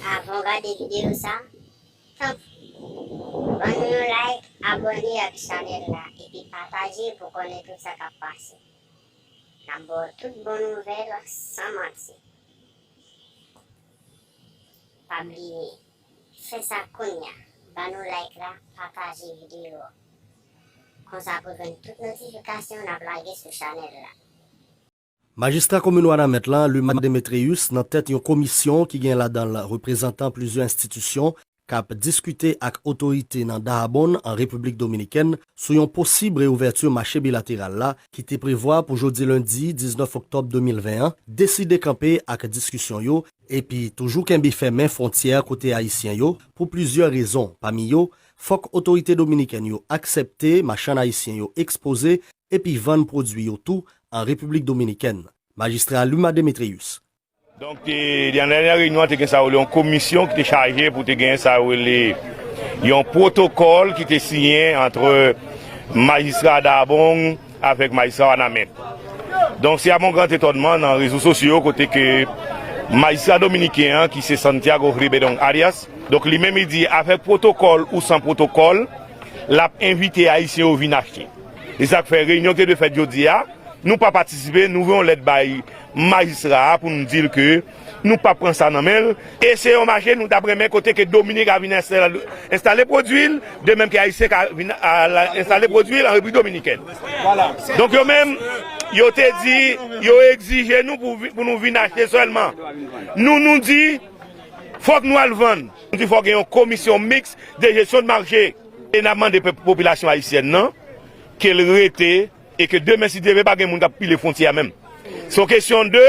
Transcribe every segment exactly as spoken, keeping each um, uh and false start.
Avan w gade videyo sa, tanpri, ban nou yon like, abòne ak chanèl la, epi pataje pou konnen tout sa k ap pase. N ap ba w tout bon nouvèl san manti. Pa bliye, fè sa kounye a. Ban nou like la, pataje videyo a. Konsa pou jwenn tout notifikasyon n ap lage sou chanèl la. Majistra komin Wanament lan, Luma Demetrius, nan tèt yon komisyon ki gen ladan l reprezantan plizyè enstitisyon, k ap diskite ak otorite nan Dajabón, an Repiblik Dominikèn, sou yon posib reouvèti mache bilateral la, ki te prevwa pou jodi lendi diznèf oktòb de mil ven an, deside kanpe ak diskisyon yo, epi toujou kenbe fèmen fwontyè kote ayisyen yo, pou plizyè rezon, pami yo, fòk otorite dominikèn yo aksepte machann ayisyen yo ekspoze epi vann pwodui yo tou an Repiblik Dominikèn. Majistra Luma Demetrius. Donk, te, nan dènye reyinyon an, te gen sa yo rele yon komisyon ki te chaje pou te gen sa yo rele yon pwotokòl ki te siyen ant majistra Dajabón avèk majistra Wanament. Donk, se avèk yon gran etònman nan rezo sosyo kote ke majistra dominiken an, ki se Santiago Ribedon Arias, donk, li menm li di, avèk pwotokòl ou san pwotokòl, l ap envite ayisyen yo vin achte. E sa k fè reyinyon ki te dwe fèt jodi a, nou pa patisipe, nou voye yon lèt bay majistra a pou nou di l ke nou p ap pran sa nan men l. E se yon mache nou t ap renmen kote ke Dominik a vin enstale, enstale pwodui l, de menm ke Ayisyen ka vin a, la, enstale pwodui l an Repiblik Dominikèn. Donk yo menm, yo te di, yo egzije nou pou, vi- pou nou vin achte sèlman. Nou, nou di, fòk nou al vann. Nou di fòk gen yon komisyon miks de jesyon de mache. E n ap mande pèp, popilasyon ayisyèn nan, ke l rete, e ke demen, si Dye vle, pa gen moun k ap pile fwontyè a menm. Se yon kesyon de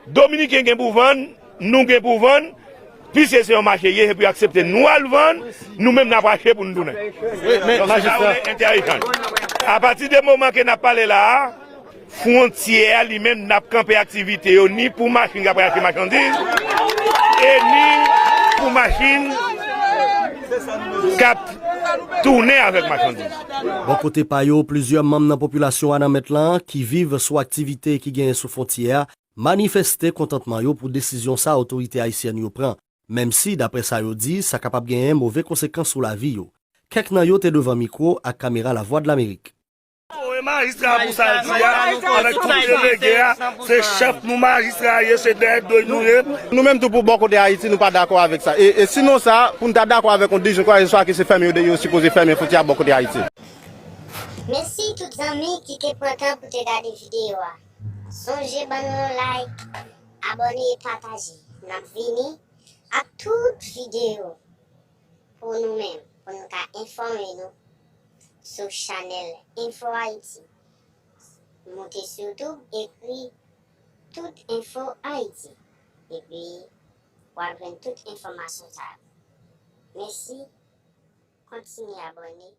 Dominiken gen pou vann, nou gen pou vann, piske se yon mache ye, epi yo aksepte nou al vann, nou menm n ap achte pou nou tounen. Wi, men, donk, se sa majistra, yo rele entèechanj. Apati de moman ke n ap pale la a, fwontyè a li menm, n ap kanpe aktivite yo, ni pou machin k ap achte machandiz, e ni pou machin k ap tounen avèk machandiz. Bò kote pa yo, plizyè manm nan popilasyon Wanament lan ki viv sou aktivite ki genyen sou fwontyè a manifeste kontantman yo pou desizyon sa otorite ayisyèn yo pran, menm si, daprè sa yo di, sa kapab genyen move konsekans sou lavi yo. Kèk nan yo te devan mikwo ak kamera Lavwadlamerik. Mwen majistra pou sa l di a, avèk tout delege a, se chèf nou majistra ye, se dèyè do nou ye. Nou menm tou pou bò kote Ayiti, nou pa dakò avèk sa. E, e sinon sa, pou n ta dakò avèk yon desizyon, kwa, se swa ke se fèmen yo, yo sipoze fèmen fwontyè a bò kote Ayiti. Mèsi tout zanmi ki te pran tan pou te gade videyo a. Sonje ban nou yon like, abòne e pataje. N ap vini ak tout videyo pou nou menm, pou nou ka enfòme nou sou chanèl Info Haïti. Moute sou YouTube, ekri Tout Info Haïti. Epi, w ap jwenn tout enfòmasyon sa yo. Mèsi, kontinye abòne.